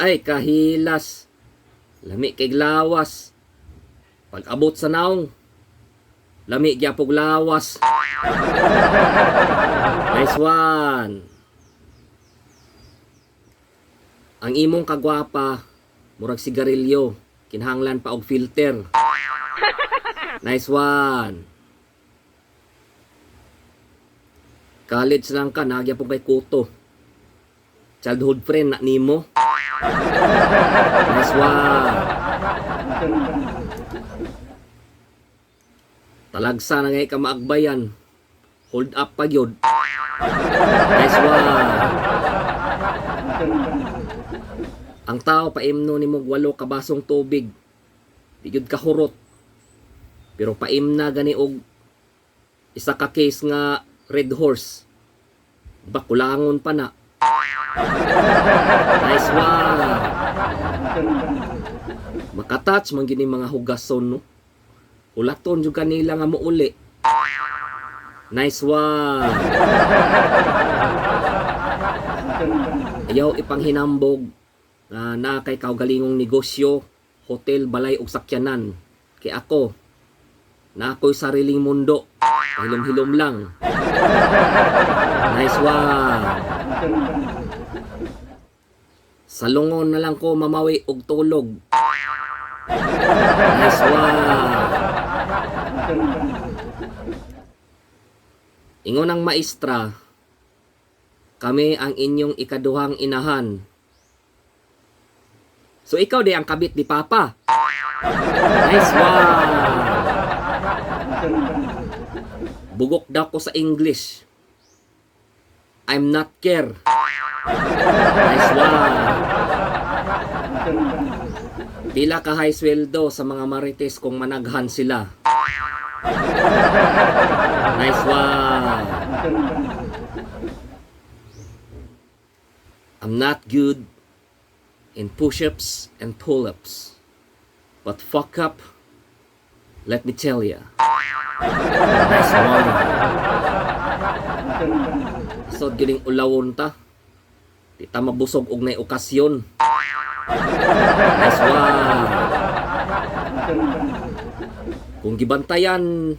Ay, kahilas. Lami kay lawas. Pag abot sa naong, lami gyapog lawas. Nice one. Ang imong kagwapa, murag sigarilyo, kinahanglan pa og filter. Nice one. College lang ka, nagya po kay kuto. Childhood friend na nimo. Nice one. Talagsa na ngay ka maagbayan. Hold up pa gyud. Nice one. Ang tao paimno nimo og walo ka basong tubig. Di gyud ka hurot. Pero paimna gani og isa ka case nga Red Horse. Bakulangon pa na. Nice one. Makatouch man gini mga hugason, no. Ulaton jud kanila nga muuli. Nice one. Ayaw ipanghinambog nga naa kay kaugalingong negosyo, hotel, balay ug sakyanan. Kay ako, naa ko'y sariling mundo. Pahilom-hilom lang. Nice one. Salungon na lang ko mamawi og tulog. Nice one. Ingon ang maestra, kami ang inyong ikaduhang inahan. So ikaw di ang kabit ni Papa. Nice one. Bugok daw ko sa English. I'm not care. Nice one. Pila ka high sweldo sa mga marites kung managhan sila. Nice one. I'm not good in push-ups and pull-ups. But fuck up, let me tell ya. Nice one. Isod gining ulawon ta. Di ta mabusog og nay okasyon. Nice one. Kung gibantayan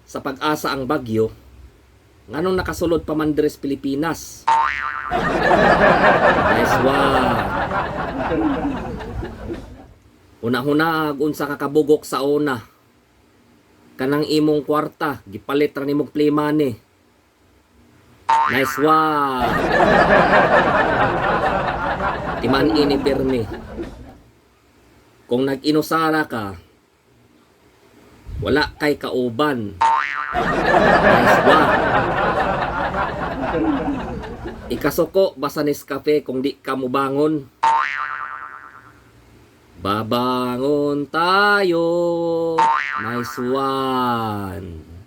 sa PAGASA ang bagyo, nganong nakasulod pa man diri sa Pilipinas? Nice one. Una-una unsa ka kabugok sa una. Kanang imong kwarta, gipalit ra nimong play money. Nice one. Timan ini pirmi. Kung nag-inusara ka, wala kay kauban. Nice one. Ikasuko basa Nescafe kung di ka mubangon. Babangon tayo. Nice one.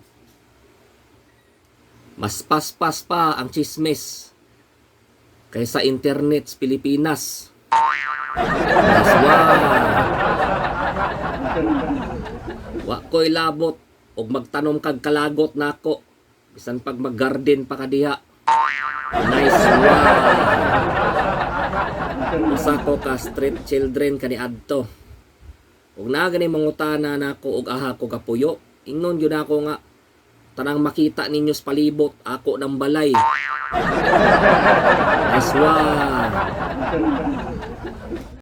Mas paspas pa ang chismis kaysa internet sa Pilipinas. Nice one. Wa ko'y labot og magtanom kag kalagot nako bisan pag mag-garden pa ka diha. Nice one. Usa ko ka street children kaniadto. Ug naa gani mangutana nako og aha ko kapuyo, ingnon gyud ako nga tanang makita ninyo sa palibot ako ng balay. Nice one.